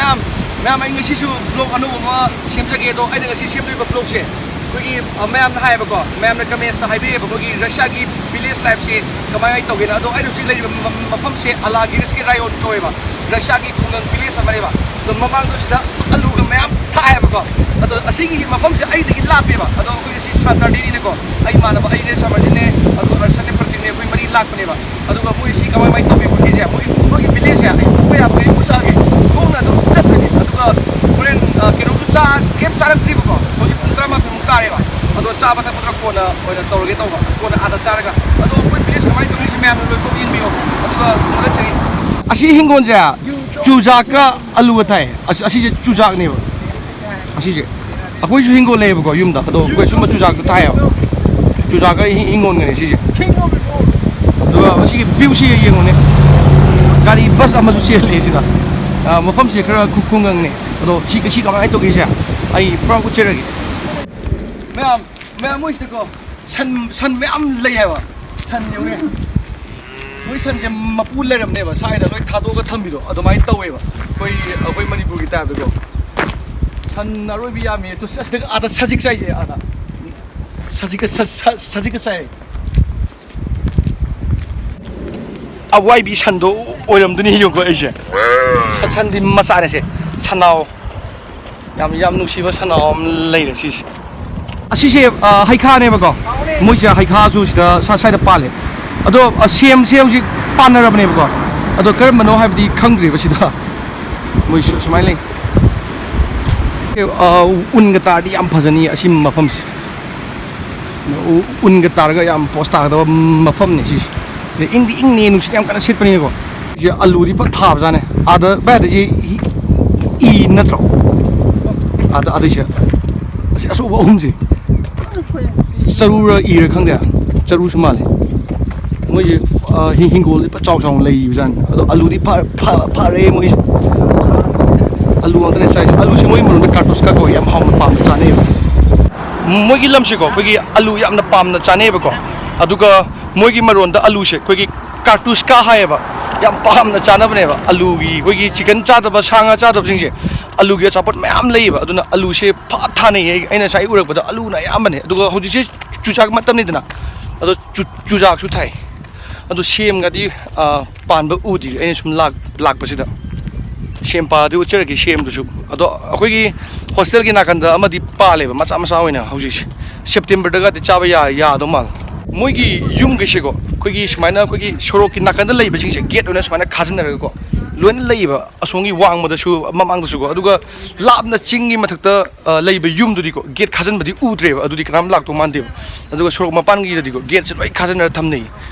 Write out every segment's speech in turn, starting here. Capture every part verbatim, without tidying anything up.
ꯃꯌꯥꯝ, ꯃꯌꯥꯝ, ꯑꯩ ꯉꯁꯤꯁꯨ ꯕ꯭ꯂꯣꯒ ꯑꯅꯧꯕ ꯑꯃ ꯁꯦꯝꯖꯒꯦ꯫ ꯑꯗꯣ ꯑꯩꯅ ꯉꯁꯤ ꯁꯦꯝꯗꯣꯏꯕ ꯕ꯭ꯂꯣꯒꯁꯦ ꯑꯩꯈꯣꯏꯒꯤ, ꯑ, ꯃꯌꯥꯝꯅ ꯍꯥꯏꯌꯦꯕꯀꯣ, ꯃꯌꯥꯝꯅ ꯀꯃꯦꯟꯁꯇ ꯍꯥꯏꯕꯤꯔꯛꯑꯦꯕ, ꯑꯩꯈꯣꯏꯒꯤ ꯔꯁꯤꯌꯥꯒꯤ ꯚꯤꯂꯦꯖ ꯂꯥꯏꯐꯁꯦ ꯀꯃꯥꯏꯅ ꯇꯧꯒꯦꯅ꯫ ꯑꯗꯣ ꯑꯩꯅ ꯍꯧꯖꯤꯛ ꯂꯩꯔꯤꯕ ꯃ-, ꯃꯐꯝꯁꯦ ꯑꯂꯥꯒꯤꯔꯁꯀꯤ ꯔꯥꯌꯣꯟ ꯀꯧꯋꯦꯕ, ꯔꯁꯤꯌꯥꯒꯤ ꯈꯨꯡꯒꯪ ꯚꯤꯂꯦꯖ ꯑꯃꯅꯦꯕ꯫ ꯑꯗꯣ ꯃꯃꯥꯡꯗꯣ ꯁꯤꯗ ꯑꯂꯨꯒ ꯃꯌꯥꯝ ꯊꯥꯏꯌꯦꯕꯀꯣ꯫ ꯑꯗꯣ ꯑꯁꯤꯒꯤ ꯃꯐꯝꯁꯦ ꯑꯩꯗꯒꯤ ꯂꯥꯞꯄꯦꯕ꯫ ꯑꯗꯣ ꯑꯩꯈꯣꯏ ꯁꯤ ꯁꯥꯇꯔꯗꯦꯅꯤꯅꯀꯣ, ꯑꯩ ꯏꯃꯥꯟꯅꯕ ꯑꯩꯅꯦ, ꯁꯃꯔꯖꯤꯠꯅꯦ, ꯑꯗꯨꯒ ꯁꯟꯗꯦ ꯄ꯭ꯔꯇꯤꯛꯅꯦ, ꯑꯩꯈꯣꯏ ꯃꯔꯤ ꯂꯥꯛꯄꯅꯦꯕ꯫ ꯑꯗꯨꯒ ꯃꯣꯏ ꯁꯤ ꯀꯃꯥꯏ ꯀꯃꯥꯏ ꯇꯧꯒꯦ ꯈꯣꯠꯀꯦꯁꯦ, ꯃꯣꯏ, ꯃꯣꯏꯒꯤ ꯚꯤꯂꯦꯖꯁꯦ ꯑꯩ ꯎꯠꯄ ꯌꯥꯕꯈꯩ ꯎꯠꯂꯛꯑꯒꯦ꯫ ꯈꯣꯡꯅ ꯑꯗꯨꯝ ꯆꯠꯇꯣꯏꯅꯦ꯫ ꯑꯗꯨꯒ ꯍꯣꯔꯦꯟ, ꯑ, ꯀꯩꯅꯣꯝꯁꯨ ꯆꯥ-, ꯀꯩꯝ ꯆꯥꯔꯛꯇ꯭ꯔꯤꯕꯀꯣ꯫ ꯍꯧꯖꯤꯛ ꯄꯨꯡ ꯇꯔꯥꯃꯥꯊꯣꯏꯃꯨꯛ ꯇꯥꯔꯦꯕ꯫ ꯑꯗꯣ ꯆꯥꯕ ꯊꯛꯄꯗꯨꯅ ꯀꯣꯟꯅ ꯑꯣꯏꯅ ꯇꯧꯔꯒꯦ ꯇꯧꯕ, ꯀꯣꯟꯅ ꯑꯥꯗ ꯆꯥꯔꯒ꯫ ꯑꯗꯣ ꯑꯩꯈꯣꯏ ꯚꯤꯂꯦꯖ ꯀꯃꯥꯏꯅ ꯇꯧꯔꯤꯁꯦ ꯃꯌꯥꯝꯅ ꯂꯣꯏꯐꯥꯎ ꯌꯦꯡꯕꯤꯌꯣ꯫ ꯑꯗꯨꯒ ꯊꯥꯒꯠꯆꯔꯤ꯫ ꯑꯁꯤ ꯍꯤꯡꯒꯣꯜꯁꯦ ꯆꯨꯖꯥꯛꯀ ꯑꯂꯨꯒ ꯊꯥꯏ꯫ ꯑꯁ-, ꯑꯁꯤꯁꯦ ꯆꯨꯖꯥꯛꯅꯦꯕ꯫ ꯑꯁꯤꯁꯦ ꯑꯩꯈꯣꯏꯁꯨ ꯍꯤꯡꯒꯣꯜ ꯂꯩꯌꯦꯕꯀꯣ ꯌꯨꯝꯗ, ꯑꯗꯣ ꯑꯩꯈꯣꯏ ꯁꯨꯝꯕ ꯆꯨꯖꯥꯛꯁꯨ ꯊꯥꯏꯌꯦꯕ꯫ ꯆꯨꯖꯥꯛꯀ ꯍꯤ-, ꯍꯤꯡꯒꯣꯜꯒꯅꯤ ꯁꯤꯁꯦ꯫ ꯑꯗꯨꯒ ꯃꯁꯤꯒꯤ ꯚ꯭ꯌꯨꯁꯤ ꯌꯦꯡꯉꯨꯅꯦ, ꯒꯥꯔꯤ ꯕꯁ ꯑꯃꯁꯨ ꯆꯦꯜꯂꯦ ꯁꯤꯗ꯫ ꯑ, ꯃꯐꯝꯁꯦ ꯈꯔ ꯈꯨ-, ꯈꯨꯡꯒꯪꯅꯦ꯫ ꯑꯗꯣ ꯁꯤ, ꯁꯤ ꯀꯃꯥꯏꯅ ꯇꯧꯒꯦꯁꯦ ꯑꯩ ꯄꯨꯔꯥ ꯎꯠꯆꯔꯒꯦ꯫ ꯃꯌꯥꯝ, ꯃꯌꯥꯝ ꯃꯣꯏꯁꯤꯗꯀꯣ ꯁꯟ, ꯁꯟ ꯃꯌꯥꯝ ꯂꯩ ꯍꯥꯏꯕ꯫ ꯁꯟ ꯌꯦꯡꯉꯨꯅꯦ꯫ ꯃꯣꯏ ꯁꯟꯁꯦ ꯃꯄꯨ ꯂꯩꯔꯝꯅꯦꯕ, ꯁ꯭ꯋꯥꯏꯗ ꯂꯣꯏ ꯊꯥꯗꯣꯛꯑꯒ ꯊꯝꯕꯤꯗꯣ ꯑꯗꯨꯃꯥꯏꯅ ꯇꯧꯋꯦꯕ꯫ ꯑꯩꯈꯣꯏ, ꯑꯩꯈꯣꯏ ꯃꯅꯤꯄꯨꯔꯒꯤ ꯇꯥꯏꯞꯇꯀꯣ꯫ ꯁꯟ ꯑꯔꯣꯏꯕꯤ ꯌꯥꯝꯃꯤ꯫ ꯑꯗꯨ ꯑꯁꯤꯗ, ꯑꯥꯗ ꯁꯖꯤꯛ ꯆꯥꯏꯁꯦ, ꯑꯥꯗ꯫ ꯁꯖꯤꯛꯀ, ꯁ-, ꯁ-, ꯁꯖꯤꯛꯀ ꯆꯥꯏ꯫ ꯑꯋꯥꯏꯕꯤ ꯁꯟꯗꯣ ꯑꯣꯏꯔꯝꯗꯣꯏꯅꯤ ꯌꯦꯡꯉꯨꯀꯣ ꯑꯩꯁꯦ꯫ ꯁ-, ꯁꯟꯗꯤ ꯃꯆꯥꯅꯦ ꯁꯦ꯫ ꯁꯅꯥꯎ꯫ ꯌꯥꯝ, ꯌꯥꯝ ꯅꯨꯡꯁꯤꯕ ꯁꯅꯥꯎ ꯑꯃ ꯂꯩꯔꯦ ꯁꯤꯁꯦ꯫ ꯑꯁꯤꯁꯦ, ꯑ, ꯍꯩꯈꯥꯅꯦꯕꯀꯣ꯫ ꯃꯣꯏꯁꯦ ꯍꯩꯈꯥꯁꯨ ꯁꯤꯗ ꯁ꯭ꯋꯥ-, ꯁ꯭ꯋꯥꯏꯗ ꯄꯥꯜꯂꯦ꯫ ꯑꯗꯣ, ꯑ, ꯁꯦꯝꯁꯦ ꯍꯧꯖꯤꯛ ꯄꯥꯟꯅꯔꯕꯅꯦꯕꯀꯣ꯫ ꯑꯗꯣ ꯀꯔꯝꯕꯅꯣ ꯍꯥꯏꯕꯗꯤ ꯈꯪꯗ꯭ꯔꯤꯕ ꯁꯤꯗ꯫ ꯃꯣꯏꯁꯨ ꯁꯨꯃꯥꯏꯅ ꯂꯩ꯫ ꯑ, ꯎꯟꯒ ꯇꯥꯔꯗꯤ ꯌꯥꯝ ꯐꯖꯅꯤ ꯑꯁꯤ ꯃꯐꯝꯁꯦ꯫ ꯎ-, ꯎꯟꯒ ꯇꯥꯔꯒ ꯌꯥꯝ ꯄꯣꯁ ꯇꯥꯒꯗꯕ ꯃꯐꯝꯅꯦ ꯁꯤꯁꯦ꯫ ꯑꯗꯩ ꯏꯪꯗꯤ ꯏꯪꯅꯤ, ꯅꯨꯡꯁꯤꯠ ꯌꯥꯝ ꯀꯟꯅ ꯁꯤꯠꯄꯅꯤꯅꯀꯣ꯫ ꯁꯤ ꯑꯂꯨꯗꯤ ꯐꯖ ꯊꯥꯕꯖꯥꯠꯅꯦ꯫ ꯑꯥꯗ ꯚꯥꯏ, ꯑꯗ ꯁꯤ ꯏ-, ꯏ ꯅꯠꯇ꯭ꯔꯣ? ꯑꯥꯗ, ꯑꯗꯩꯁꯦ꯫ ꯑꯁꯤ ꯑꯆꯧꯕ ꯑꯍꯨꯝꯁꯦ꯫ ꯆꯔꯨꯔ ꯏꯔ ꯈꯪꯗꯦ꯫ ꯆꯔꯨꯁꯨ ꯃꯥꯜꯂꯦ꯫ ꯃꯣꯏꯁꯦ, ꯑ, ꯍꯤ-, ꯍꯤꯡꯒꯣꯜꯗꯤ ꯐꯖ ꯆꯥꯎ ꯆꯥꯎꯅ ꯂꯩꯕꯖꯥꯠꯅꯤ꯫ ꯑꯗꯣ ꯑꯂꯨꯗꯤ ꯐ-, ꯐ-, ꯐꯔꯦ ꯃꯣꯏꯁꯦ꯫ ꯑꯂꯨ ꯉꯥꯛꯇꯅꯦ ꯆꯥꯏꯁꯦ꯫ ꯑꯂꯨꯁꯦ ꯃꯣꯏ ꯃꯔꯣꯟꯗ ꯀꯥꯔꯇꯨꯁꯀꯥ ꯀꯧꯋꯦ, ꯌꯥꯝ ꯍꯥꯎꯅ ꯄꯥꯝꯅ ꯆꯥꯅꯩꯌꯦꯕ꯫ ꯃꯣꯏꯒꯤ ꯂꯝꯁꯦꯀꯣ, ꯑꯩꯈꯣꯏꯒꯤ ꯑꯂꯨ ꯌꯥꯝꯅ ꯄꯥꯝꯅ ꯆꯥꯅꯩꯌꯦꯕꯀꯣ꯫ ꯑꯗꯨꯒ ꯃꯣꯏꯒꯤ ꯃꯔꯣꯟꯗ ꯑꯂꯨꯁꯦ ꯑꯩꯈꯣꯏꯒꯤ ꯀꯥꯔꯇꯨꯁꯀꯥ ꯍꯥꯏꯌꯦꯕ꯫ ꯌꯥꯝ ꯄꯥꯝꯅ ꯆꯥꯅꯕꯅꯦꯕ꯫ ꯑꯂꯨꯒꯤ, ꯑꯩꯈꯣꯏꯒꯤ ꯆꯤꯀꯟ ꯆꯥꯗꯕ, ꯁꯥ ꯉꯥ ꯆꯥꯗꯕꯁꯤꯡꯁꯦ ꯑꯂꯨꯒꯤ ꯑꯆꯥꯄꯣꯠ ꯃꯌꯥꯝ ꯂꯩꯌꯦꯕ꯫ ꯑꯗꯨꯅ ꯑꯂꯨꯁꯦ ꯐ ꯊꯥꯅꯩꯌꯦ꯫ ꯑꯩ, ꯑꯩꯅ ꯉꯁꯥꯏ ꯎꯔꯛꯄꯗ ꯑꯂꯨꯅ ꯑꯌꯥꯝꯕꯅꯦ꯫ ꯑꯗꯨꯒ ꯍꯧꯖꯤꯛꯁꯦ ꯆꯨꯖꯥꯛ ꯃꯇꯝꯅꯤꯗꯅ, ꯑꯗꯣ ꯆꯨ-, ꯆꯨꯖꯥꯛꯁꯨ ꯊꯥꯏ꯫ ꯑꯗꯣ ꯁꯦꯝꯒꯗꯤ, ꯑ, ꯄꯥꯟꯕ ꯎꯗ꯭ꯔꯤ ꯑꯩꯅ ꯁꯨꯝ ꯂꯥꯛ-, ꯂꯥꯛꯄꯁꯤꯗ꯫ ꯁꯦꯝ ꯄꯥꯜꯂꯗꯤ ꯎꯠꯆꯔꯛꯀꯦ, ꯁꯦꯝꯗꯨꯁꯨ꯫ ꯑꯗꯣ ꯑꯩꯈꯣꯏꯒꯤ ꯍꯣꯁꯇꯦꯜꯒꯤ ꯅꯥꯀꯟꯗ ꯑꯃꯗꯤ ꯄꯥꯜꯂꯦꯕ, ꯃꯆꯥ ꯃꯆꯥ ꯑꯣꯏꯅ ꯍꯧꯖꯤꯛꯁꯦ꯫ ꯁꯦꯞꯇꯦꯝꯕꯔꯗꯒꯗꯤ ꯆꯥꯕ ꯌꯥ-, ꯌꯥꯗꯧ ꯃꯥꯜꯂꯦ꯫ ꯃꯣꯏꯒꯤ ꯌꯨꯝꯒꯩꯁꯦꯀꯣ, ꯑꯩꯈꯣꯏꯒꯤ ꯁꯨꯃꯥꯏꯅ ꯑꯩꯈꯣꯏꯒꯤ ꯁꯣꯔꯣꯛꯀꯤ ꯅꯥꯀꯟꯗ ꯂꯩꯕꯁꯤꯡꯁꯦ ꯒꯦꯠ ꯑꯣꯏꯅ ꯁꯨꯃꯥꯏꯅ ꯈꯥꯖꯤꯟꯅꯔꯒꯀꯣ, ꯂꯣꯏꯅ ꯂꯩꯌꯦꯕ꯫ ꯑꯁꯣꯝꯒꯤ ꯋꯥꯡꯃꯗꯁꯨ, ꯃꯃꯥꯡꯗꯁꯨꯀꯣ꯫ ꯑꯗꯨꯒ ꯂꯥꯞꯅ ꯆꯤꯡꯒꯤ ꯃꯊꯛꯇ, ꯑ, ꯂꯩꯕ ꯌꯨꯝꯗꯨꯗꯤꯀꯣ, ꯒꯦꯠ ꯈꯥꯖꯤꯟꯕꯗꯤ ꯎꯗ꯭ꯔꯦꯕ꯫ ꯑꯗꯨꯗꯤ ꯀꯅꯥꯝ ꯂꯥꯛꯇꯧ ꯃꯥꯟꯗꯦꯕ꯫ ꯑꯗꯨꯒ ꯁꯣꯔꯣꯛ ꯃꯄꯥꯟꯒꯤꯗꯗꯤꯀꯣ, ꯒꯦꯠꯁꯦ ꯂꯣꯏ ꯈꯥꯖꯤꯟꯅꯔ ꯊꯝꯅꯩ꯫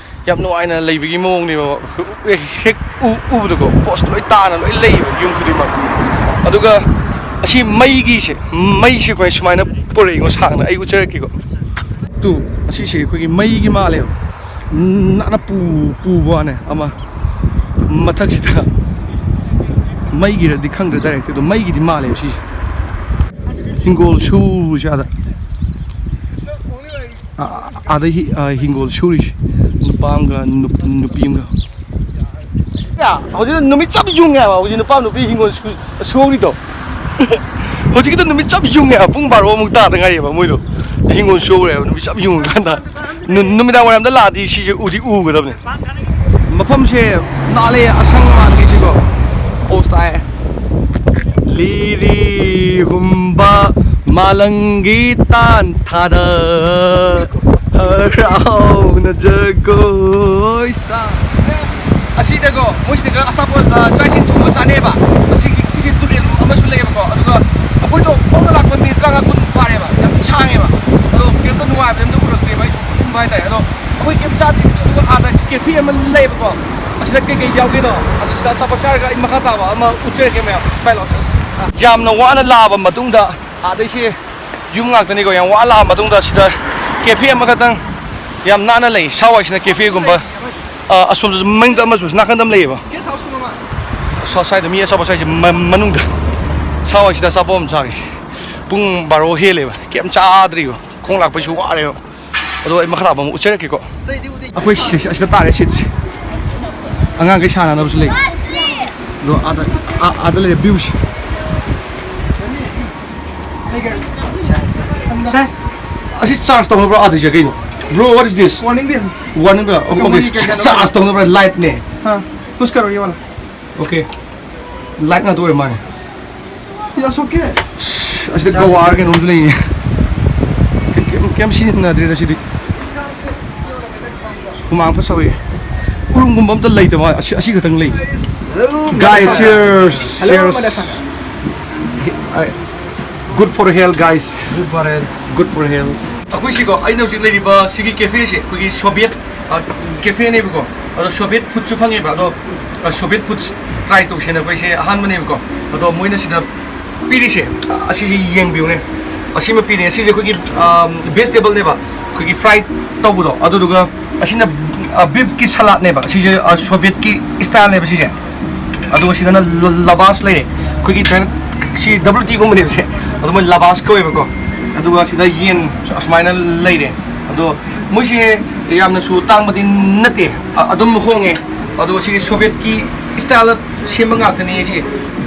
ꯌꯥꯝ ꯅꯨꯡꯉꯥꯏꯅ ꯂꯩꯕꯒꯤ ꯃꯑꯣꯡꯅꯦꯕ꯫ ꯍꯦꯛ ꯎ-, ꯎꯕꯗꯀꯣ, ꯄꯣꯁ ꯂꯣꯏ ꯇꯥꯅ ꯂꯣꯏ ꯂꯩꯌꯦꯕ ꯌꯨꯝ ꯈꯨꯗꯤꯡꯃꯛ꯫ ꯑꯗꯨꯒ ꯑꯁꯤ ꯃꯩꯒꯤꯁꯦ, ꯃꯩꯁꯦ ꯑꯩꯈꯣꯏ ꯁꯨꯃꯥꯏꯅ ꯄꯨꯔꯛꯏꯉꯣ, ꯁꯥꯡꯅ ꯑꯩ ꯎꯠꯆꯔꯛꯀꯦꯀꯣ꯫ ꯇꯨ, ꯑꯁꯤꯁꯦ ꯑꯩꯈꯣꯏꯒꯤ ꯃꯩꯒꯤ ꯃꯥꯜꯂꯦꯕ꯫ ꯅꯥꯟꯅ ꯄꯨ-, ꯄꯨꯕ ꯋꯥꯅꯦ ꯑꯃ꯫ ꯃꯊꯛꯁꯤꯗ ꯃꯩꯒꯤꯔꯗꯤ ꯈꯪꯗ꯭ꯔꯦ ꯗꯥꯏꯔꯦꯛꯇꯤ, ꯑꯗꯣ ꯃꯩꯒꯤꯗꯤ ꯃꯥꯜꯂꯦꯕ ꯁꯤꯁꯦ꯫ ꯍꯤꯡꯒꯣꯜ ꯁꯨꯔꯤꯁꯦ ꯑꯥꯗ꯫ ꯑ-, ꯑꯥꯗ ꯍꯤ-, ꯑ, ꯍꯤꯡꯒꯣꯜ ꯁꯨꯔꯤꯁꯦ ꯅꯨꯄꯥ ꯑꯃꯒ ꯅꯨꯞ-, ꯅꯨꯄꯤ ꯑꯃꯒ꯫ ꯍꯧꯖꯤꯛ ꯅꯨꯃꯤꯠ ꯆꯞ ꯌꯨꯡꯉꯦ ꯍꯥꯏꯕ, ꯍꯧꯖꯤꯛ ꯅꯨꯄꯥ ꯅꯨꯄꯤ ꯍꯤꯡꯒꯣꯜ ꯁꯨ-, ꯁꯨꯍꯧꯔꯤꯗꯣ꯫ ꯍꯧꯖꯤꯛꯀꯤꯗꯣ ꯅꯨꯃꯤꯠ ꯆꯞ ꯌꯨꯡꯉꯦ ꯍꯥꯏꯕ, ꯄꯨꯡ ꯕꯥꯔꯣꯃꯨꯛ ꯇꯥꯗ ꯉꯥꯏꯔꯤꯕ ꯃꯣꯏꯗꯣ ꯍꯤꯡꯒꯣꯜ ꯁꯨꯍꯧꯔꯦ ꯍꯥꯏꯕ, ꯅꯨꯃꯤꯠ ꯆꯞ ꯌꯨꯡꯉꯀꯥꯟꯗ꯫ ꯅꯨ-, ꯅꯨꯃꯤꯗꯥꯡ ꯋꯥꯏꯔꯝꯗ ꯂꯥꯛꯑꯗꯤ ꯁꯤꯁꯦ ꯎꯗꯤ ꯎꯒꯗꯕꯅꯦ꯫ ꯃꯐꯝꯁꯦ ꯅꯥꯜꯂꯦ, ꯑꯁꯪ ꯑꯃꯥꯟꯒꯤꯁꯤꯀꯣ꯫ ꯄꯣꯁ ꯇꯥꯏ꯫ ꯂꯤꯔꯤ ꯍꯨꯝꯕ ꯃꯥꯂꯪꯒꯤ ꯇꯥꯟ ꯊꯥꯗ ꯍꯔꯥꯎꯅ ꯖꯒꯣꯏ ꯁꯥ꯫ ꯑꯁꯤꯗꯀꯣ, ꯃꯣꯏꯁꯤꯗꯒ ꯑꯆꯥꯄꯣꯠ, ꯑ, ꯆꯥꯛ ꯏꯁꯤꯡ ꯊꯣꯡꯉ ꯆꯥꯅꯩꯑꯕ꯫ ꯑꯁꯤꯒꯤ, ꯁꯤꯒꯤ ꯇꯨꯔꯦꯜ ꯑꯃꯁꯨ ꯂꯩꯌꯦꯕꯀꯣ꯫ ꯑꯗꯨꯒ ꯑꯩꯈꯣꯏꯗꯣ ꯈꯣꯡꯅ ꯂꯥꯛꯄ ꯃꯤꯅꯤꯠ ꯇꯔꯥꯃꯉꯥ ꯀꯨꯟ ꯐꯥꯔꯦꯕ꯫ ꯌꯥꯝ ꯊꯤ ꯁꯥꯡꯉꯦꯕ꯫ ꯑꯗꯣ ꯀꯩꯝꯇ ꯅꯨꯡꯉꯥꯏꯕꯗꯤ ꯑꯝꯇ ꯎꯔꯛꯇꯦꯕ꯫ ꯑꯩꯁꯨ ꯈꯪꯅꯤꯡꯕ ꯍꯥꯏꯇꯥꯔꯦ꯫ ꯑꯗꯣ ꯑꯩꯈꯣꯏ ꯀꯩꯝ ꯆꯥꯗ꯭ꯔꯤ꯫ ꯑꯗꯨꯒ ꯑꯥꯗ ꯀꯦꯐꯦ ꯑꯃ ꯂꯩꯌꯦꯕꯀꯣ꯫ ꯑꯁꯤꯗ ꯀꯩꯀꯩ ꯌꯥꯎꯒꯦꯗꯣ, ꯑꯗꯨ ꯁꯤꯗ ꯑꯆꯥꯄꯣꯠ ꯆꯥꯔꯒ ꯑꯩ ꯃꯈꯥ ꯇꯥꯕ ꯑꯃ ꯎꯠꯆꯔꯛꯀꯦ ꯃꯌꯥꯝ꯫ ꯚꯥꯏ, ꯂꯥꯛꯑꯣ, ꯆꯠꯂꯁꯤ꯫ ꯌꯥꯝꯅ ꯋꯥꯅ ꯂꯥꯛꯑꯕ ꯃꯇꯨꯡꯗ, ꯑꯥꯗꯩꯁꯦ ꯌꯨꯝ ꯉꯥꯛꯇꯅꯤꯀꯣ, ꯌꯥꯝ ꯋꯥꯅ ꯂꯥꯛꯑꯕ ꯃꯇꯨꯡꯗ ꯁꯤꯗ ꯀꯦꯐꯦ ꯑꯃꯈꯛꯇꯪ ꯌꯥꯝ ꯅꯥꯟꯅ ꯂꯩ꯫ ꯁꯥꯋꯥꯏꯁꯤꯅ ꯀꯦꯐꯦꯒꯨꯝꯕ, ꯑ, ꯑꯁꯣꯝꯗꯁꯨ ꯃꯅꯤꯡꯗ ꯑꯃꯁꯨ ꯅꯥꯀꯟꯗ ꯑꯃ ꯂꯩꯌꯦꯕ꯫ ꯁ꯭ꯋꯥ-, ꯁ꯭ꯋꯥꯏꯗ ꯃꯤ ꯑꯆꯥꯄꯣꯠ ꯆꯥꯏꯁꯦ ꯃ-, ꯃꯅꯨꯡꯗ꯫ ꯁꯥꯋꯥꯏꯁꯤꯗ ꯑꯆꯥꯄꯣꯠ ꯑꯃ ꯆꯥꯒꯦ꯫ ꯄꯨꯡ ꯕꯥꯔꯣ ꯍꯦꯜꯂꯦꯕ, ꯀꯩꯝ ꯆꯥꯗ꯭ꯔꯤꯕ꯫ ꯈꯣꯡ ꯂꯥꯛꯄꯩꯁꯨ ꯋꯥꯔꯦꯕ꯫ ꯑꯗꯣ ꯑꯩ ꯃꯈꯥ ꯇꯥꯕ ꯑꯃꯨꯛ ꯎꯠꯆꯔꯛꯀꯦꯀꯣ꯫ ꯑꯩꯈꯣꯏ ꯁꯤ-, ꯑꯁꯤꯗ ꯇꯥꯔꯦ ꯁꯤꯠꯁꯦ꯫ ꯑꯉꯥꯡꯈꯩ ꯁꯥꯟꯅꯅꯕꯁꯨ ꯂꯩ꯫ ꯑꯗꯣ ꯑꯥꯗ, ꯑꯥ, ꯑꯥꯗ ꯂꯩꯔꯦ ꯚ꯭ꯌꯨꯁꯦ꯫ ꯁꯦ꯫ ꯑꯁꯤ ꯆꯥꯔꯖ ꯇꯧꯅꯕ꯭ꯔꯣ ꯑꯥꯗꯩꯁꯦ ꯀꯩꯅꯣ? Bro, what is this? Warning D. Warning ꯕ꯭ꯔꯥ? Okay, ꯀꯃꯥꯏ okay. ꯀꯩ ꯀꯩꯅꯣ? ꯆꯥꯔꯖ ꯇꯧꯅꯕ꯭ꯔꯥ? Light ꯅꯦ꯫ ꯍꯥ, push ꯀꯔꯣ ꯌꯦ ꯋꯥꯂꯥ꯫ Okay. Light ꯉꯥꯛꯇ ꯑꯣꯏꯔ ꯃꯥꯜꯂꯦ꯫ Yes, okay. ꯑꯁꯤꯗ ꯒꯋꯥꯔ ꯀꯩꯅꯣꯝꯁꯨ ꯂꯩꯌꯦ꯫ ꯀꯩꯝ, ꯀꯩꯝ ꯁꯤꯖꯤꯟꯅꯗ꯭ꯔꯦꯗ ꯁꯤꯗꯤ꯫ ꯍꯨꯃꯥꯡ ꯐ ꯁꯧꯏ꯫ ꯎꯔꯨꯝꯒꯨꯝꯕ ꯑꯝꯇ ꯂꯩꯇꯕ ꯑꯁꯤ, ꯑꯁꯤ ꯈꯛꯇꯪ ꯂꯩ꯫ Hello, Guys, motherfucker. Cheers, Hello, cheers. Motherfucker. I, good for health, guys. Good for health. Good for health. ꯑꯩꯈꯣꯏꯁꯤꯀꯣ, ꯑꯩꯅ ꯍꯧꯖꯤꯛ ꯂꯩꯔꯤꯕ ꯁꯤꯒꯤ cafe ꯁꯦ ꯑꯩꯈꯣꯏꯒꯤ Soviet, ꯑ, cafe ꯅꯦꯕꯀꯣ꯫ ꯑꯗꯣ Soviet food ꯁꯨ ꯐꯪꯉꯦꯕ꯫ ꯑꯗꯣ, ꯑ, Soviet food try ꯇꯧꯁꯦꯅ ꯑꯩꯈꯣꯏꯁꯦ ꯑꯍꯥꯟꯕꯅꯦꯕꯀꯣ꯫ ꯑꯗꯣ ꯃꯣꯏꯅ ꯁꯤꯗ ꯄꯤꯔꯤꯁꯦ, ꯑꯁꯤꯁꯦ ꯌꯦꯡꯕꯤꯌꯨꯅꯦ꯫ ꯑꯁꯤꯃ ꯄꯤꯔꯤ꯫ ꯑꯁꯤꯁꯦ ꯑꯩꯈꯣꯏꯒꯤ, ꯑꯝ, vegetable ꯅꯦꯕ, ꯑꯩꯈꯣꯏꯒꯤ fry ꯇꯧꯕꯗꯣ꯫ ꯑꯗꯨꯗꯨꯒ ꯑꯁꯤꯅ, ꯑ, beef ꯀꯤ salad ꯅꯦꯕ꯫ ꯑꯁꯤꯁꯦ, ꯑ, Soviet ꯀꯤ style ꯅꯦꯕ ꯁꯤꯁꯦ꯫ ꯑꯗꯨꯒ ꯁꯤꯗꯅ ꯂ-, lavash ꯂꯩꯔꯦ꯫ ꯑꯩꯈꯣꯏꯒꯤ ꯊꯥꯏꯅ ꯁꯤ W T ꯒꯨꯝꯕꯅꯦꯕ ꯁꯦ꯫ ꯑꯗꯣ ꯃꯣꯏ lavash ꯀꯧꯋꯦꯕꯀꯣ꯫ ꯑꯗꯨꯒ ꯁꯤꯗ ꯌꯦꯟ ꯑꯁꯨꯃꯥꯏꯅ ꯂꯩꯔꯦ꯫ ꯑꯗꯣ ꯃꯣꯏꯁꯦ ꯌꯥꯝꯅꯁꯨ ꯇꯥꯡꯕꯗꯤ ꯅꯠꯇꯦ, ꯑ-, ꯑꯗꯨꯝ ꯍꯣꯡꯉꯦ꯫ ꯑꯗꯣ ꯁꯤꯒꯤ Soviet ꯀꯤ style ꯗ ꯁꯦꯝꯕ ꯉꯥꯛꯇꯅꯦ ꯁꯤ꯫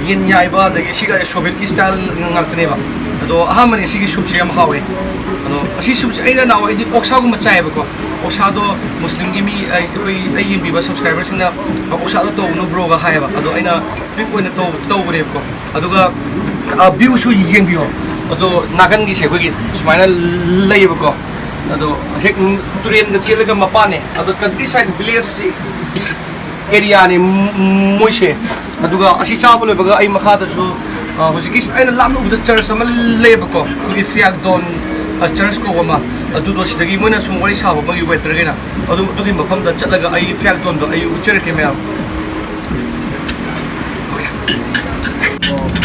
ꯌꯦꯟ ꯌꯥꯏꯕ, ꯑꯗꯒꯤ ꯁꯤꯒ Soviet ꯀꯤ style ꯉꯥꯛꯇꯅꯦꯕ꯫ ꯑꯗꯣ ꯑꯍꯥꯟꯕꯅꯦ ꯁꯤꯒꯤ soup ꯁꯦ ꯌꯥꯝ ꯍꯥꯎꯋꯦ꯫ ꯑꯗꯣ ꯑꯁꯤ soup ꯁꯦ ꯑꯩꯅ ꯅꯍꯥꯟꯋꯥꯏꯗꯤ ꯑꯣꯛꯁꯥꯒꯨꯝꯕ ꯆꯥꯏꯌꯦꯕꯀꯣ꯫ ꯑꯣꯛꯁꯥꯗꯣ ꯃꯨꯁꯂꯤꯝꯒꯤ ꯃꯤ, ꯑꯩ-, ꯑꯩꯈꯣꯏ, ꯑꯩ ꯌꯦꯡꯕꯤꯕ subscriber ꯁꯤꯡꯅ ꯑꯣꯛꯁꯥꯗꯣ ꯇꯧꯒꯅꯨ bro ꯒ ꯍꯥꯏꯌꯦꯕ꯫ ꯑꯗꯣ ꯑꯩꯅ beef ꯑꯣꯏꯅ ꯇꯧ-, ꯇꯧꯕꯅꯦꯕꯀꯣ꯫ ꯑꯗꯨꯒ, ꯑ, view ꯁꯨ ꯌꯦꯡꯕꯤꯌꯣ꯫ ꯑꯗꯣ ꯅꯥꯀꯟꯒꯤꯁꯦ ꯑꯩꯈꯣꯏꯒꯤ ꯁꯨꯃꯥꯏꯅ ꯂꯩꯌꯦꯕꯀꯣ꯫ ꯑꯗꯣ ꯍꯦꯛ ꯇꯨꯔꯦꯟꯒ ꯆꯦꯜꯂꯒ ꯃꯄꯥꯟꯅꯦ꯫ ꯑꯗꯣ country side village ꯁꯤ area ꯅꯦ ꯃꯣꯏꯁꯦ꯫ ꯑꯗꯨꯒ ꯑꯁꯤ ꯆꯥꯕ ꯂꯣꯏꯕꯒ ꯑꯩ ꯃꯈꯥꯗꯁꯨ, ꯑ, ꯍꯧꯖꯤꯛꯀꯤ ꯑꯩꯅ ꯂꯥꯞꯅ ꯎꯕꯗ church ꯑꯃ ꯂꯩꯌꯦꯕꯀꯣ, ꯑꯩꯈꯣꯏꯒꯤ Phyakdon, ꯑ, church ꯀꯧꯕ ꯑꯃ꯫ ꯑꯗꯨꯗꯣ ꯁꯤꯗꯒꯤ ꯃꯣꯏꯅ ꯁꯨꯝ ꯋꯥꯔꯤ ꯁꯥꯕ ꯃꯣꯏꯒꯤ waiter ꯈꯩꯅ꯫ ꯑꯗꯨꯝ ꯑꯗꯨꯒꯤ ꯃꯐꯝꯗ ꯆꯠꯂꯒ ꯑꯩ Phyakdon ꯗꯣ ꯑꯩ ꯎꯠꯆꯔꯛꯀꯦ ꯃꯌꯥꯝ꯫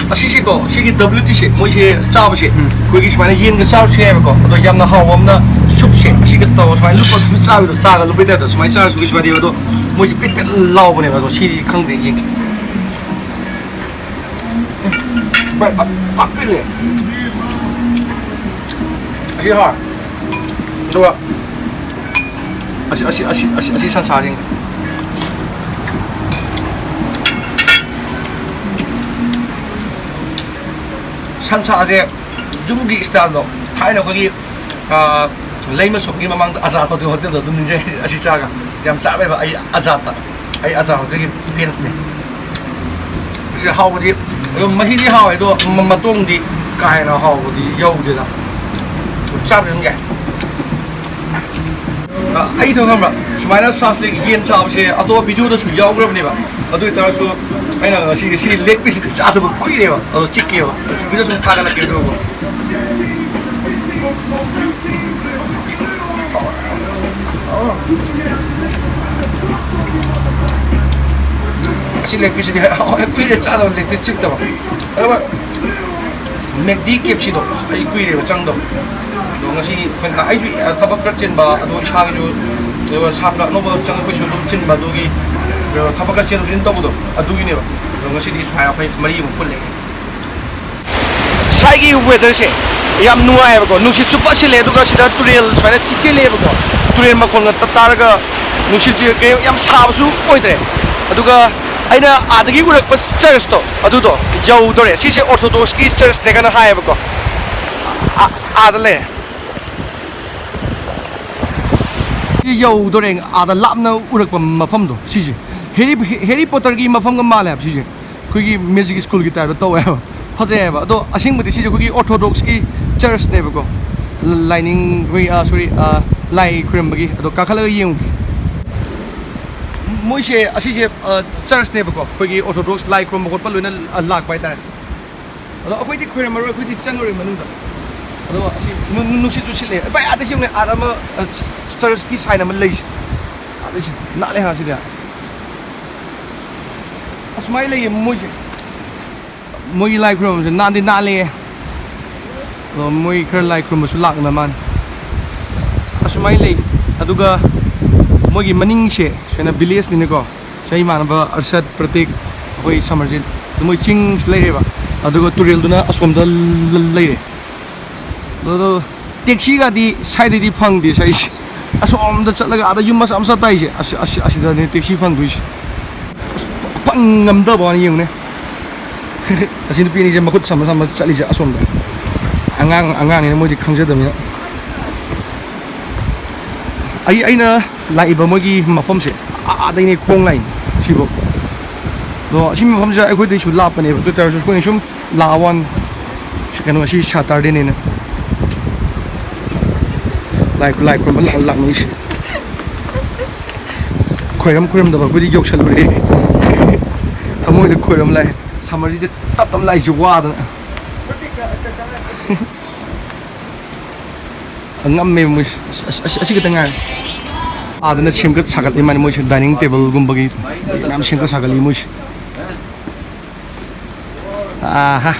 ꯑꯁꯤꯁꯦꯀꯣ, ꯁꯤꯒꯤ W T ꯁꯦ, ꯃꯣꯏꯁꯦ ꯆꯥꯕꯁꯦ, ꯎꯝ꯫ ꯑꯩꯈꯣꯏꯒꯤ ꯁꯨꯃꯥꯏꯅ ꯌꯦꯟꯒ ꯆꯥꯔꯁꯨ ꯌꯥꯏꯕꯀꯣ꯫ ꯑꯗꯣ ꯌꯥꯝꯅ ꯍꯥꯎꯕ ꯑꯃꯅ soup ꯁꯦ ꯑꯁꯤꯒ ꯇꯧꯔꯒ ꯁꯨꯃꯥꯏꯅ ꯂꯨꯞꯄ ꯆꯥꯕꯗꯣ, ꯆꯥꯒ ꯂꯨꯞꯄꯩ type ꯇ ꯁꯨꯃꯥꯏꯅ ꯆꯥꯔꯁꯨ ꯀꯩꯁꯨ ꯀꯥꯏꯗꯦꯕ꯫ ꯑꯗꯣ ꯃꯣꯏꯁꯦ ꯄꯤꯠ ꯄꯤꯠ ꯂꯥꯎꯕꯅꯦꯕ꯫ ꯑꯗꯣ ꯁꯤꯗꯤ ꯈꯪꯗꯦ, ꯌꯦꯡꯒꯦ꯫ ꯄꯤꯠ ꯄꯤꯠ ꯄꯤꯠ ꯄꯤꯠ ꯄꯤꯠ꯫ ꯑꯁꯤ ꯍꯥꯎꯔꯦ꯫ ꯑꯗꯨꯒ ꯑꯁꯤ, ꯑꯁꯤ, ꯑꯁꯤ, ꯑꯁꯤ, ꯑꯁꯤ ꯁꯟꯁꯥꯁꯤꯡ꯫ ꯁꯟꯁꯥꯁꯦ ꯌꯨꯝꯒꯤ ꯏꯁꯇꯥꯏꯜꯗꯣ, ꯊꯥꯏꯅ ꯑꯩꯈꯣꯏꯒꯤ, ꯑꯥ, ꯂꯩꯃ ꯁꯣꯞꯀꯤ ꯃꯃꯥꯡꯗ ꯑꯖꯥꯠ ꯍꯣꯇꯦꯜ, ꯍꯣꯇꯦꯜꯗꯣ ꯑꯗꯨꯝ ꯅꯤꯡꯁꯤꯡꯉꯦ꯫ ꯑꯁꯤ ꯆꯥꯒ ꯌꯥꯝ ꯆꯥꯔꯝꯃꯦꯕ ꯑꯩ ꯑꯖꯥꯠꯇ, ꯑꯩ ꯑꯖꯥꯠ ꯍꯣꯇꯦꯜꯒꯤ ꯐꯦꯟꯁꯅꯦ꯫ ꯁꯤ ꯍꯥꯎꯕꯗꯤ ꯑꯗꯨꯝ ꯃꯍꯤꯗꯤ ꯍꯥꯎꯋꯦ, ꯑꯗꯣ ꯃ-, ꯃꯇꯣꯡꯗꯤ ꯀꯥ ꯍꯦꯟꯅ ꯍꯥꯎꯕꯗꯤ ꯌꯧꯗꯦꯗ꯫ ꯆꯥꯕꯗꯤ ꯑꯗꯨꯝ ꯌꯥꯏ꯫ ꯑ, ꯑꯩꯗꯣ ꯈꯪꯕ꯭ꯔꯥ, ꯁꯨꯃꯥꯏꯅ ꯁꯥꯁꯂꯤꯛ ꯌꯦꯟ ꯆꯥꯕꯁꯦ ꯑꯇꯣꯞꯄ ꯚꯤꯗꯤꯑꯣꯗꯁꯨ ꯌꯥꯎꯈ꯭ꯔꯕꯅꯦꯕ꯫ ꯑꯗꯨ ꯑꯣꯏꯇꯥꯔꯁꯨ ꯑꯩꯅ ꯉꯁꯤ ꯁꯤ ꯂꯦꯒ ꯄꯤꯁꯇꯤ ꯆꯥꯗꯕ ꯀꯨꯏꯔꯦꯕ, ꯑꯗꯣ ꯆꯤꯛꯀꯦꯕ꯫ ꯚꯤꯗꯤꯑꯣ ꯁꯨꯝ ꯊꯥꯒꯠꯂꯛꯀꯦ ꯑꯗꯨꯒ꯫ ꯑꯁꯤ ꯂꯦꯒ ꯄꯤꯁꯁꯤꯗꯤ ꯀꯨꯏꯔꯦ ꯆꯥꯗꯕ, ꯂꯦꯒ ꯄꯤꯁ ꯆꯤꯛꯇꯕ꯫ ꯑꯗꯨꯒ ꯃꯦꯛꯗꯤ ꯀꯦ ꯑꯦꯐ ꯁꯤꯗꯣ ꯑꯩ ꯀꯨꯏꯔꯦꯕ ꯆꯪꯗꯕ꯫ ꯑꯗꯣ ꯉꯁꯤ ꯑꯩꯈꯣꯏꯅ, ꯑꯩꯁꯨ ꯊꯕꯛ ꯈꯔ ꯆꯤꯟꯕ, ꯑꯗꯣ ꯏꯁꯥꯒꯤꯁꯨ, ꯑꯗꯨꯒ ꯁꯥꯇ꯭ꯔ ꯑꯅꯧꯕ ꯆꯪꯉꯛꯄꯩꯁꯨ ꯑꯗꯨꯝ ꯆꯤꯟꯕ, ꯑꯗꯨꯒꯤ, ꯑꯗꯣ ꯊꯕꯛ ꯈꯔ ꯆꯦꯟꯊꯣꯛ ꯆꯦꯟꯁꯤꯟ ꯇꯧꯕꯗꯣ ꯑꯗꯨꯒꯤꯅꯦꯕ꯫ ꯑꯗꯣ ꯉꯁꯤꯗꯤ ꯁꯨꯃꯥꯏꯅ ꯑꯩꯈꯣꯏ ꯃꯔꯤꯃꯨꯛ ꯄꯨꯜꯂꯦ꯫ ꯁ꯭ꯋꯥꯏꯒꯤ ꯋꯦꯗꯔꯁꯦ ꯌꯥꯝ ꯅꯨꯡꯉꯥꯏꯌꯦꯕꯀꯣ, ꯅꯨꯡꯁꯤꯠꯁꯨ ꯐꯖꯅ ꯁꯤꯠꯂꯦ, ꯑꯗꯨꯒ ꯁꯤꯗ ꯇꯨꯔꯦꯜ ꯁꯨꯃꯥꯏꯅ ꯆꯤ-, ꯆꯦꯜꯂꯦꯕꯀꯣ, ꯇꯨꯔꯦꯜ ꯃꯈꯣꯟꯒ ꯇ-, ꯇꯥꯔꯒ ꯅꯨꯡꯁꯤꯠꯁꯦ ꯀꯩ ꯌꯥꯝ ꯁꯥꯕꯁꯨ ꯑꯣꯏꯗ꯭ꯔꯦ꯫ ꯑꯗꯨꯒ ꯑꯩꯅ ꯑꯥꯗꯒꯤ ꯎꯔꯛꯄ ꯆꯔꯆꯇꯣ ꯑꯗꯨꯗꯣ ꯌꯧꯗꯣꯔꯦ꯫ ꯁꯤꯁꯦ ꯑꯣꯔꯊꯣꯗꯣꯛꯁꯀꯤ ꯆꯔꯆꯅꯦ ꯀꯥꯏꯅ ꯍꯥꯏꯌꯦꯕꯀꯣ꯫ ꯑꯥ, ꯑꯥꯗ ꯂꯩꯔꯦ꯫ ꯁꯤ ꯌꯧꯗꯣꯔꯦ, ꯑꯥꯗ ꯂꯥꯞꯅ ꯎꯔꯛꯄ ꯃꯐꯝꯗꯣ ꯁꯤꯁꯦ꯫ ꯍꯦꯔꯤ, ꯍꯦꯔꯤ ꯄꯣꯇꯔꯒꯤ ꯃꯐꯝꯒ ꯃꯥꯜꯂꯦ ꯍꯥꯏꯕ ꯁꯤꯁꯦ꯫ ꯑꯩꯈꯣꯏꯒꯤ ꯃꯦꯖꯤꯛ ꯁ꯭ꯀꯨꯜꯒꯤ ꯇꯥꯏꯞꯇ ꯇꯧꯋꯦ ꯍꯥꯏꯕ꯫ ꯐꯖꯩ ꯍꯥꯏꯕ꯫ ꯑꯗꯣ ꯑꯁꯦꯡꯕꯗꯤ ꯁꯤꯁꯦ ꯑꯩꯈꯣꯏꯒꯤ ꯑꯣꯔꯊꯣꯗꯣꯛꯁꯀꯤ ꯆꯔꯆꯅꯦꯕꯀꯣ꯫ ꯂꯥꯏꯅꯤꯡ, ꯑꯩꯈꯣꯏ, ꯑ, ꯁꯣꯔꯤ, ꯑ, ꯂꯥꯏ ꯈꯨꯔꯨꯝꯕꯒꯤ꯫ ꯑꯗꯣ ꯀꯥꯈꯠꯂꯒ ꯌꯦꯡꯉꯨꯒꯦ꯫ ꯃꯣꯏꯁꯦ ꯑꯁꯤꯁꯦ, ꯑ, ꯆꯔꯆꯅꯦꯕꯀꯣ꯫ ꯑꯩꯈꯣꯏꯒꯤ ꯑꯣꯔꯊꯣꯗꯣꯛꯁ ꯂꯥꯏ ꯈꯨꯔꯨꯝꯕ ꯈꯣꯠꯄ ꯂꯣꯏꯅ, ꯑ, ꯂꯥꯛꯄ ꯍꯥꯏꯇꯥꯔꯦ꯫ ꯑꯗꯣ ꯑꯩꯈꯣꯏꯗꯤ ꯈꯣꯏꯔꯝꯃꯔꯣꯏ, ꯑꯩꯈꯣꯏꯗꯤ ꯆꯪꯉꯔꯣꯏ ꯃꯅꯨꯡꯗ꯫ ꯑꯗꯣ ꯑꯁꯤ ꯅꯨ-, ꯅꯨ-, ꯅꯨꯡꯁꯤꯠꯁꯨ ꯁꯤꯠꯂꯦ꯫ ꯚꯥꯏ, ꯑꯥꯗ ꯁꯤ ꯌꯦꯡꯉꯨꯅꯦ, ꯑꯥꯗ ꯑꯃ, ꯑ, ꯆ-, ꯆꯔꯆꯀꯤ ꯁꯥꯏꯟ ꯑꯃ ꯂꯩꯁꯦ꯫ ꯑꯥꯗ ꯁꯤ ꯅꯥꯜꯂꯦ ꯍꯥ ꯁꯤꯗꯤ꯫ ꯑꯁꯨꯃꯥꯏꯅ ꯂꯩꯌꯦ ꯃꯣꯏꯁꯦ꯫ ꯃꯣꯏꯒꯤ ꯂꯥꯏ ꯈꯨꯔꯨꯝꯕꯁꯦ ꯅꯥꯟꯗꯤ ꯅꯥꯜꯂꯦ꯫ ꯑꯗꯣ ꯃꯣꯏ ꯈꯔ ꯂꯥꯏ ꯈꯨꯔꯨꯝꯕꯁꯨ ꯂꯥꯛꯅ ꯃꯥꯜꯂꯦ꯫ ꯑꯁꯨꯃꯥꯏꯅ ꯂꯩ꯫ ꯑꯗꯨꯒ ꯃꯣꯏꯒꯤ ꯃꯅꯤꯡꯁꯦ ꯁꯨꯃꯥꯏꯅ ꯚꯤꯂꯦꯖꯅꯤꯅꯀꯣ꯫ ꯁꯤ ꯏꯃꯥꯟꯅꯕ ꯑꯔꯁꯠ, ꯄ꯭ꯔꯇꯤꯛ, ꯑꯩꯈꯣꯏ ꯁꯃꯔꯖꯤꯠ, ꯃꯣꯏ ꯆꯤꯡ ꯂꯩꯔꯦꯕ, ꯑꯗꯨꯒ ꯇꯨꯔꯦꯜꯗꯨꯅ ꯑꯁꯣꯝꯗ ꯂ-, ꯂ-, ꯂꯩꯔꯦ꯫ ꯑꯗꯣ ꯇꯦꯛꯁꯤꯒꯗꯤ ꯁ꯭ꯋꯥꯏꯗꯩꯗꯤ ꯐꯪꯗꯦ ꯁ꯭ꯋꯥꯏꯁꯦ꯫ ꯑꯁꯣꯝꯗ ꯆꯠꯂꯒ ꯑꯥꯗ ꯌꯨꯝ ꯃꯆꯥ ꯃꯆꯥ ꯇꯥꯏꯁꯦ, ꯑꯁꯤ, ꯑꯁꯤ, ꯑꯁꯤꯗꯅꯦ ꯇꯦꯛꯁꯤ ꯐꯪꯗꯣꯏꯁꯦ꯫ ꯑꯁ, ꯄ-, ꯄꯪ ꯉꯝꯗꯕ ꯋꯥꯅꯤ, ꯌꯦꯡꯉꯨꯅꯦ꯫ ꯑꯁꯤ ꯅꯨꯄꯤ ꯑꯅꯤꯁꯦ ꯃꯈꯨꯠ ꯁꯝꯅ ꯁꯝꯅ ꯆꯠꯂꯤꯁꯦ ꯑꯁꯣꯝꯗ꯫ ꯑꯉꯥꯡ ꯑꯉꯥꯡꯅꯤꯅ ꯃꯣꯏꯗꯤ ꯈꯪꯖꯗꯕꯅꯤꯅ꯫ ꯑꯩ ꯑꯩꯅ ꯂꯥꯛꯏꯕ ꯃꯣꯏꯒꯤ ꯃꯐꯝꯁꯦ ꯑꯥꯗꯩꯅꯦ ꯈꯣꯡ ꯂꯥꯛꯏꯅꯦ ꯁꯤꯐꯥꯎ꯫ ꯑꯗꯣ ꯑꯁꯤ ꯃꯐꯝꯁꯦ ꯑꯩꯈꯣꯏꯗꯩꯁꯨ ꯂꯥꯞꯄꯅꯦꯕ꯫ ꯑꯗꯨ ꯑꯣꯏ ꯇꯥꯔꯁꯨ ꯑꯩꯈꯣꯏꯅ ꯁꯨꯝ ꯂꯥꯛꯑ ꯋꯥꯅꯤ꯫ ꯀꯩꯅꯣ, ꯉꯁꯤ ꯁꯥꯇꯔꯗꯦꯅꯦꯅ꯫ ꯂꯥꯏ ꯂꯥꯏ ꯈꯨꯔꯨꯝꯕ ꯂꯥꯛ ꯂꯥꯛꯅꯩꯁꯦ꯫ ꯈꯣꯏꯔꯝ ꯈꯣꯏꯔꯝꯗꯕ ꯑꯩꯈꯣꯏꯗꯤ ꯌꯧꯁꯜꯂꯨꯔꯦ꯫ ꯊꯃꯣꯏꯗ ꯈꯣꯏꯔꯝ ꯂꯥꯛꯑꯦ꯫ ꯁꯝꯃꯔꯁꯤꯗ ꯇꯞ ꯇꯞ ꯂꯥꯛꯏꯁꯦ ꯋꯥꯗꯅ꯫ ꯉꯝꯃꯦ ꯃꯣꯏꯁꯦ꯫ ꯑꯁ, ꯑꯁ, ꯑꯁꯤ ꯈꯛꯇ ꯉꯥꯏꯔꯦ꯫ ꯑꯥꯗꯅ ꯁꯦꯝꯒꯠ ꯁꯥꯒꯠꯂꯤ ꯃꯥꯅꯤ ꯃꯣꯏꯁꯦ, dining table ꯒꯨꯝꯕꯒꯤ ꯃꯌꯥꯝ ꯁꯦꯝꯒꯠ ꯁꯥꯒꯠꯂꯤ ꯃꯣꯏꯁꯦ꯫ ꯑꯥꯍꯥ꯫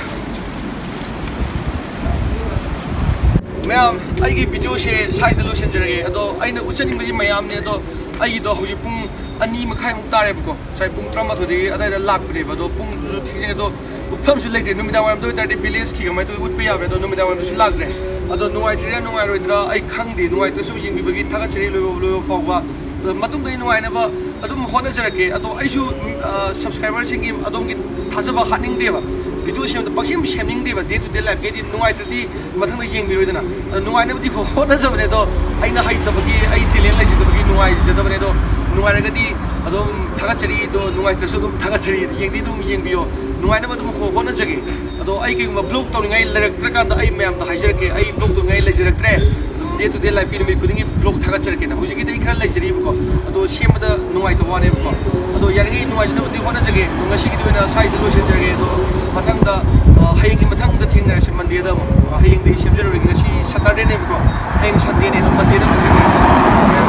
ꯃꯌꯥꯝ, ꯑꯩꯒꯤ video ꯁꯦ ꯁ꯭ꯋꯥꯏꯗ ꯂꯣꯏꯁꯤꯟꯖꯔꯒꯦ꯫ ꯑꯗꯣ ꯑꯩꯅ ꯎꯠꯆꯅꯤꯡꯕꯗꯤ ꯃꯌꯥꯝꯅꯦ꯫ ꯑꯗꯣ ꯑꯩꯒꯤꯗꯣ ꯍꯧꯖꯤꯛ ꯄꯨꯡ ꯑꯅꯤ ꯃꯈꯥꯏꯃꯨꯛ ꯇꯥꯔꯦꯕꯀꯣ꯫ ꯉꯁꯥꯏ ꯄꯨꯡ ꯇꯔꯥꯃꯥꯊꯣꯏꯗꯒꯤ ꯑꯗꯥꯏꯗ ꯂꯥꯛꯄꯅꯦꯕ꯫ ꯑꯗꯣ ꯄꯨꯡꯗꯨꯁꯨ ꯊꯦꯡꯉꯦ꯫ ꯑꯗꯣ ꯎꯠꯐꯝꯁꯨ ꯂꯩꯇꯦ꯫ ꯅꯨꯃꯤꯗꯥꯡ ꯋꯥꯏꯔꯝꯗ ꯑꯣꯏꯇꯥꯔꯗꯤ village ꯀꯤ ꯀꯃꯥꯏꯅ ꯇꯧꯋꯤ ꯎꯠꯄ ꯌꯥꯕꯅꯦ꯫ ꯑꯗꯣ ꯅꯨꯃꯤꯗꯥꯡ ꯋꯥꯏꯔꯝꯗꯁꯨ ꯂꯥꯛꯇ꯭ꯔꯦ꯫ ꯑꯗꯣ ꯅꯨꯡꯉꯥꯏꯇ꯭ꯔꯤꯔꯥ ꯅꯨꯡꯉꯥꯏꯔꯣꯏꯗ꯭ꯔꯥ ꯑꯩ ꯈꯪꯗꯦ꯫ ꯅꯨꯡꯉꯥꯏꯇ꯭ꯔꯁꯨ ꯌꯦꯡꯕꯤꯕꯒꯤ ꯊꯥꯒꯠꯆꯔꯤ ꯂꯣꯏꯕ ꯂꯣꯏꯕ ꯐꯥꯎꯕ꯫ ꯑꯗꯣ ꯃꯇꯨꯡꯗꯗꯤ ꯅꯨꯡꯉꯥꯏꯅꯕ ꯑꯗꯨꯝ ꯍꯣꯠꯅꯖꯔꯛꯀꯦ꯫ ꯑꯗꯣ ꯑꯩꯁꯨ, ꯎꯝ, ꯑ, subscriber ꯁꯤꯡꯒꯤ ꯑꯗꯣꯝꯒꯤ ꯊꯥꯖꯕ ꯍꯥꯠꯅꯤꯡꯗꯦꯕ꯫ Video ꯁꯦꯝꯕꯗ ꯄꯪꯁꯦꯝ ꯁꯦꯝꯅꯤꯡꯗꯦꯕ꯫ Day to day life ꯀꯤꯗꯤ ꯅꯨꯡꯉꯥꯏꯇ꯭ꯔꯗꯤ ꯃꯊꯪꯗ ꯌꯦꯡꯕꯤꯔꯣꯏꯗꯅ꯫ ꯑꯗꯣ ꯅꯨꯡꯉꯥꯏꯅꯕꯗꯤ ꯍꯣ-, ꯍꯣꯠꯅꯖꯕꯅꯦ꯫ ꯑꯗꯣ ꯑꯩꯅ ꯍꯩꯇꯕꯒꯤ, ꯑꯩ talent ꯂꯩꯖꯗꯕꯒꯤ ꯅꯨꯡꯉꯥꯏꯖꯗꯕꯅꯦ꯫ ꯑꯗꯣ ꯅꯨꯡꯉꯥꯏꯔꯒꯗꯤ ꯑꯗꯨꯝ ꯊꯥꯒꯠꯆꯔꯤ, ꯑꯗꯣ ꯅꯨꯡꯉꯥꯏꯇ꯭ꯔꯁꯨ ꯑꯗꯨꯝ ꯊꯥꯒꯠꯆꯔꯤ꯫ ꯌꯦꯡꯗꯤ ꯑꯗꯨꯝ ꯌꯦꯡꯕꯤꯌꯣ꯫ ꯅꯨꯡꯉꯥꯏꯅꯕ ꯑꯗꯨꯝ ꯍꯣ-, ꯍꯣꯠꯅꯖꯒꯦ꯫ ꯑꯗꯣ ꯑꯩ ꯀꯩꯒꯨꯝꯕ vlog ꯇꯧꯅꯤꯡꯉꯥꯏ ꯂꯩꯔꯛꯇ꯭ꯔꯀꯥꯟꯗ ꯑꯩ ꯃꯌꯥꯝꯗ ꯍꯥꯏꯖꯔꯛꯀꯦ꯫ ꯑꯩ vlog ꯇꯧꯅꯤꯡꯉꯥꯏ ꯂꯩꯖꯔꯛꯇ꯭ꯔꯦ꯫ ꯑꯗꯨꯝ day to day life ꯀꯤ ꯅꯨꯃꯤꯠ ꯈꯨꯗꯤꯡꯒꯤ vlog ꯊꯥꯒꯠꯆꯔꯛꯀꯦꯅ꯫ ꯍꯧꯖꯤꯛꯀꯤꯗꯤ ꯑꯩ ꯈꯔ ꯂꯩꯖꯔꯤꯕꯀꯣ꯫ ꯑꯗꯣ ꯁꯦꯝꯕꯗ ꯅꯨꯡꯉꯥꯏꯇꯕ ꯋꯥꯅꯦꯕꯀꯣ꯫ ꯑꯗꯣ ꯌꯥꯔꯤꯉꯩ ꯅꯨꯡꯉꯥꯏꯖꯅꯕꯗꯤ ꯍꯣꯠꯅꯖꯒꯦ꯫ ꯑꯗꯣ ꯉꯁꯤꯒꯤꯗꯤ ꯑꯣꯏꯅ ꯁ꯭ꯋꯥꯏꯗ ꯂꯣꯏꯁꯤꯟꯖꯔꯒꯦ꯫ ꯑꯗꯣ ꯃꯊꯪꯗ, ꯑ, ꯍꯌꯦꯡꯒꯤ ꯃꯊꯪꯗ ꯊꯦꯡꯅꯔꯁꯤ꯫ Monday ꯗ ꯑꯃꯨꯛ, ꯑ, ꯍꯌꯦꯡꯗꯤ ꯁꯦꯝꯖꯔꯔꯣꯏꯒꯦ꯫ ꯉꯁꯤ Saturday ꯅꯦꯕꯀꯣ꯫ ꯍꯌꯦꯡ Sunday ꯅꯦ꯫ ꯑꯗꯣ Monday ꯗ ꯑꯃꯨꯛ ꯊꯦꯡꯅꯔꯁꯤ꯫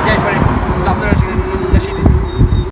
ꯌꯥꯏꯐꯔꯦ꯫